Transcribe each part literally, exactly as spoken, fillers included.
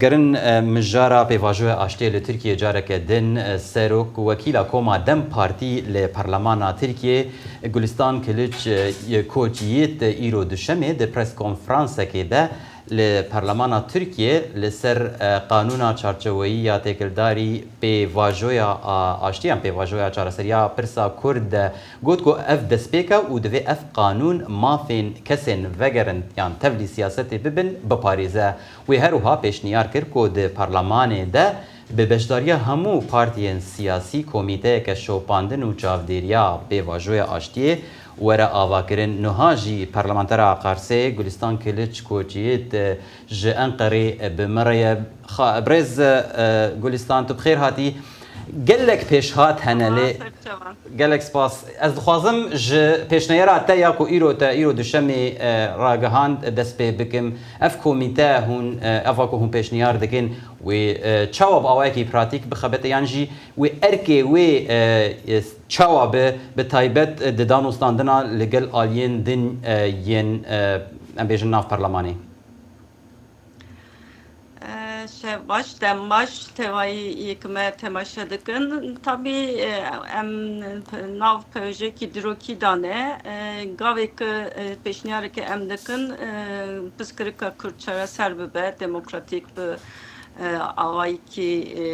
Gerin, e, mijara pêvajoya aştiyê li Tirkiyê careke din, e, serok wekîla koma DEM Partî li Parlemana Tirkiyê, Gulistan Kiliç, e, Koçyiğit, e, îro duşemê di pres konferansekê de li Parlemana Tirkiyê li ser, e, qanûna çarçeweyî ya têkildarî pêvajoya, a, aştî yan pêvajoya çareseriya pirsa Kurd de got ku ev destpêk e û divê ev qanûn mafên kesên vegerin yan tevlî siyasetê bibin biparêze. Wê her wiha pêşniyar kir ku di parlemanê de bi beşdariya hemû partiyên siyasî komîteyeke şopandin û çavdêriya pêvajoya aştiyê were avakirin. Niha jî parlamentera Qarsê Gulistan Kiliç Koçyiğit ji Enqerê bi me re ye. Xa-, birêz, e, Gulistan, tu bi xêr hatî. Gelek pêşhat hene lê Aa, serçevan. Gelek spas. Ez dixwazim ji pêşneyara te ya ku îro te, îro duşemê, e, ragihand dest pê bikim. Ev komîte hûn, e, eva ku hûn pêşniyar dikin, wê, e, çawa bi awayekî pratîk bixebite, yan jî wê erkê wê, e, e, çawa bi, bi taybet, e, di danûstandina li gel aliyên din, e, yên, e, em bêjin nav parlemanê? E, şev baş, dem baş, tevayî yê ki me temaşe dikin. Tabî, e, em nav pejekî dirokî dane. E, gavê ki, e, pêşniyarê ki em dikin, e, piskirika Kurd çareser bibe, demokratîk bi, e, awayîkî, e,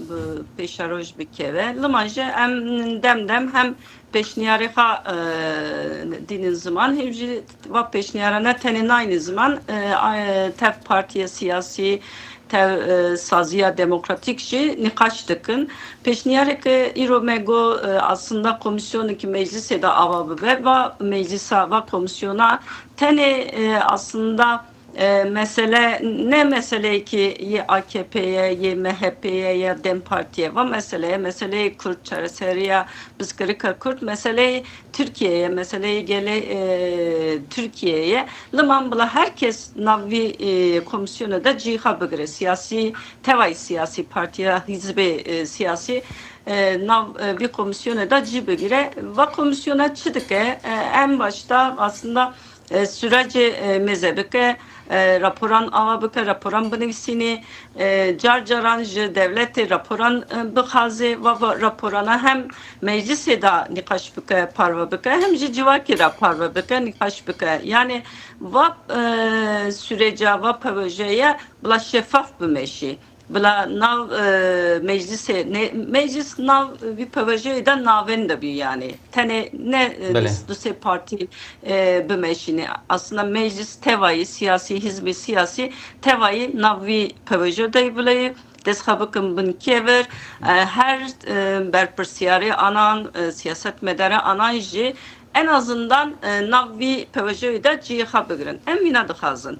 bi pêşeroj bikeve. Lima jî em dem dem hem pêşniyarê xwe, e, dînin ziman, hêv jî va pêşniyara ne tenê nayîne ziman, e, a, tev partiya siyasî, tev, e, saziya demokratîk jî nîqaş dikin. Pêşniyarê ki îro me got, e, aslında komîsyonekî meclisê de ava bibe, va meclisa, va komîsyona tenê, e, aslında E, mesele ne meseleyekî yê A K P ye, yê M H P ye ya DEM Partî ye. Va mesele ye, meseleyê Kurd, çareseriya piskirika Kurd, meseleyê Tirkiyê ye, meseleyê gelê, e, Tirkiyê ye. Liman bila her kes nav vî, e, komîsyonê de cî xwe bigire. Siyasî, tevayî siyasî, partiya, hîzbê, e, siyasî, e, nav, e, vî komîsyonê de cî bigire. Va komîsyona çi dike? E, en başta aslında e, sürecê, e, mêze bike, e, raporan ava bike, raporan binivîsînê, e, car caran ji dewletê raporan, e, bixazê, va, va raporana hem meclisê de nîqaş bike, parve bike, hem jî civakê de parve bike, nîqaş bike. Yani va, e, süreca, va pevejeye bila şeffaf bimeşî. Bila nav, e, meclisê, ne, meclis nav vî pevejeyê de navên de bî yani. Tenê ne, e, Belê. du, du sê partî, e, bimeşîne. Aslında meclis tevayî siyasî, hizbê siyasî tevayî nav vî pevejê de bile dest xwe bikin bin kevir. E, her, e, berpirsiyarê anan, e, siyasetmedara anan jî en azından, e, nav vî pevejeyê de cihê xwe bigirin. Em vîna dixwazin.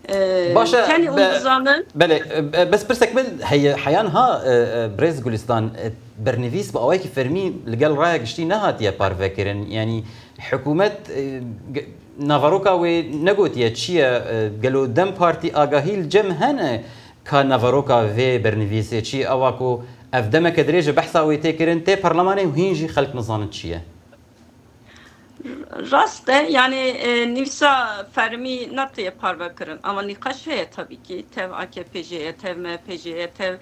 E, Baş e, tenê hûn be-, dizanin. Belê, e, bes pirsek min heye, heyan ha, e, e, birêz Gulistan, e, bernivîs bi awayekî fermî li gel raya giştî nehatiye parvekirin. Yanî hikûmet, e, ge-, naveroka wê negotiye çi ye, e, gelo DEM Partî agahî li cem hene ka naveroka vê bernivîsê çi ye? Ewa ku ev demeke dirêj e behsa wê tê kirin, tê parlemanê û hîn jî xelk nizanin çi ye. Rast e, yani, e, nivîsa fermî natiye parve kirin, ama nîqaş heye tabii ki, tev A K P jê ye, tev M H P jê ye, tev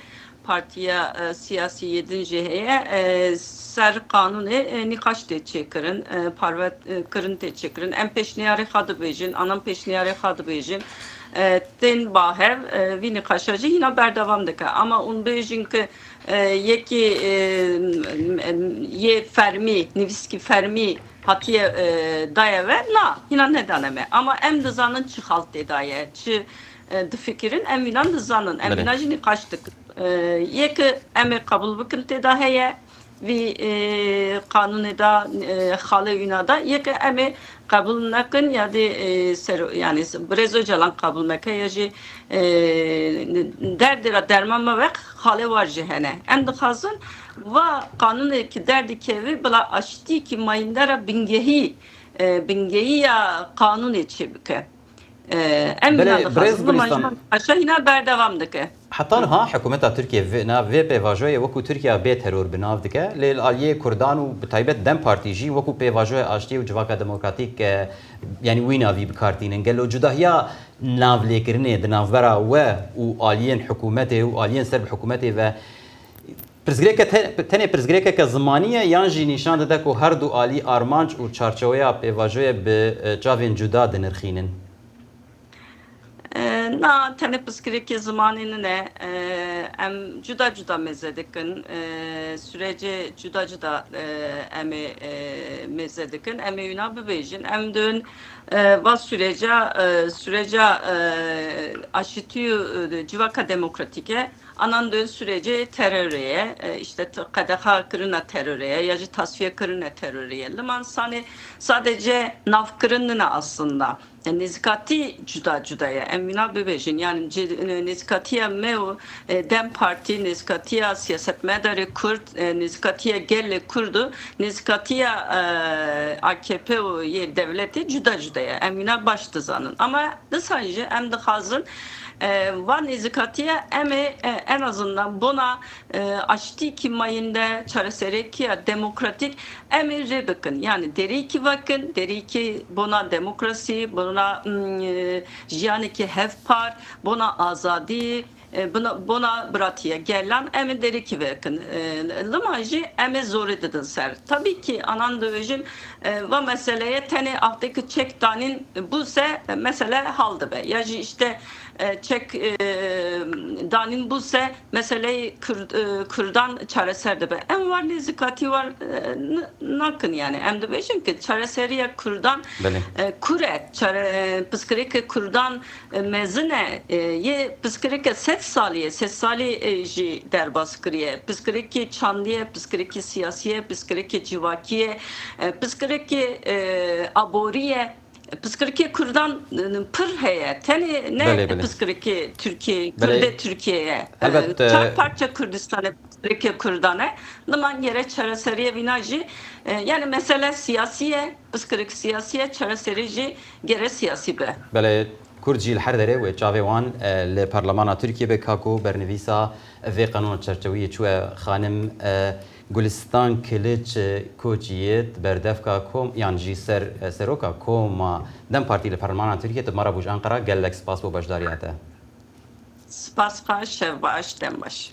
partiya, e, siyasî yê din jê heye, e, ser qanûnê, e, nîqaş tê çêkirin, e, parve, e, kirin tê çêkirin. Em pêşniyarê xwe dibêjin, anan pêşniyarê xwe dibêjin, e, tên ba hev, e, vî nîqaşa jî hîna berdewam dike. Ama hûn bêjin ki, e, yekî, e, m-, m-, yê fermî, nivîskî fermî hatiye, e, daye we, na, hîna nedane me. Ama em dizanin çi xal tê daye, çi, e, difikirin, em vînan dizanin. Em Belê. Vîna jî nîqaş dikin. E, yê ki em ê qebûl bikin tê de heye, vî, e, qanûnê de, e, xalê wîna de, yê ki em ê qebûl nekin ya dê, e, ser, yani, Birêz Ocalan qebûl neke ya jî, e, derdê re derman me wext xalê war jî hene. Em dixwazin va qanûnê ki derdikeve bila aştî ki mayîndara bingehî, e, bingehiya qanûnê çêbike. E, em Belê, wina birêz dixwazin, Gulistan. Aşa hîna berdewam dike. Heta niha hikûmeta Tirkiye vê, na, vê pêvajoyê wekû Tirkiye bê teror bi nav dike, lê li aliyê Kurdan û bi taybet DEM Partî jî wekû pêvajoya aştiyê û civaka demokratîk, e, yanî wî navî bi kar tînin. Gelo cudahiya navlêkirinê di navbera we û aliyên hikûmetê û aliyên ser bi hikûmetê ve pirsgirêke te-, tenê pirsgirêkeke zimanî ye yan jî nîşan dide ku her du alî armanc û çarçeweya pêvajoyê bi, e, çavên cuda dinirxînin? E, na, tenê pirsgirêkê zimanî nine. E, em cuda cuda mêze dikin. E, sürecê cuda cuda, e, em ê, e, mêze dikin. Em ê wina bibêjin. Em dibin, e, va süreca, e, süreca, e, aşitî û, e, civaka demokratîk e. Anan dibin sürecê terorê ye. E, işte t-, qedexa kirina terorê ye ya jî tasfiye kirina terorê ye. Liman sanê sadece navkirin nine aslında. E, nêzîkatî cuda cuda ye. Em wina bibêjin. Yani ci-, e, nêzîkatiya me û, e, DEM Partî, nêzîkatiya siyasetmedarê Kurd, e, nêzîkatiya gelê Kurd û nêzîkatiya, e, A K P û yê dewletê cuda cuda ye. Em wina baş dizanin. Ama dîsa jî em dixwazin, e, van nêzîkatiya em ê, e, en azından bona, e, aştîkî mayînde, çareserîkiya demokratîk em ê rê bikin. Yani derîkî vekin, derîkî bona demokrasî, bona, mm, e, jiyanekî hevpar, bona azadî, e, bona, bona biratiya gelan em ê derîkî vekin. E, lima jî em ê zorê didin ser. Tabii ki anan dibêjin, e, va meseleye tenê axteki çek danîn bûse, e, mesele hal dibe. Ya jî işte, e, çek, e, danîn bûse meseleyê Kurd-, e, Kurdan çareser dibe. Em war nêzîkatî war, e, n-, nakin yani. Em dibêjin ki çareseriya Kurdan, Belê. e, kur e, çare-, e, pirsgirêkê Kurdan, e, mezin e, e, yê pirsgirêke sed salî ye, sed salî, e, jî derbas kiriye. Pirsgirêkê çandî ye, pirsgirêkê siyasî ye, pirsgirêkê civakî ye, e, pirsgirêkê, e, aborî ye. Pirsgirêkê Kurdan, e, pir heye. Tenê ne Belê, belê. pirsgirêkê Tirkiye, Belê. Kurdê Tirkiye ye. Elbet, E, çar e, parça Kurdistanê pirsgirêkê Kurdan e. Liman gere çareseriyê vîna jî, e, yani mesele siyasî ye, pirsgirêk siyasî ye, çareserî jî gere siyasî be. Belê, Kurd jî li her derê wê çavê wan, e, li Parlemana Tirkiye be, kako bernivîsa vê qanûna çerçeveyê çûye. Xanim, e, Gulistan Kiliç, e, Koçyiğit, berdevka kom, yan jî ser, e, seroka koma DEM Partî li Parlemana Tirkiye, tu me re bûj Ankara, gelek spas bo beşdariya te. Spas xwe, şev baş, dem baş.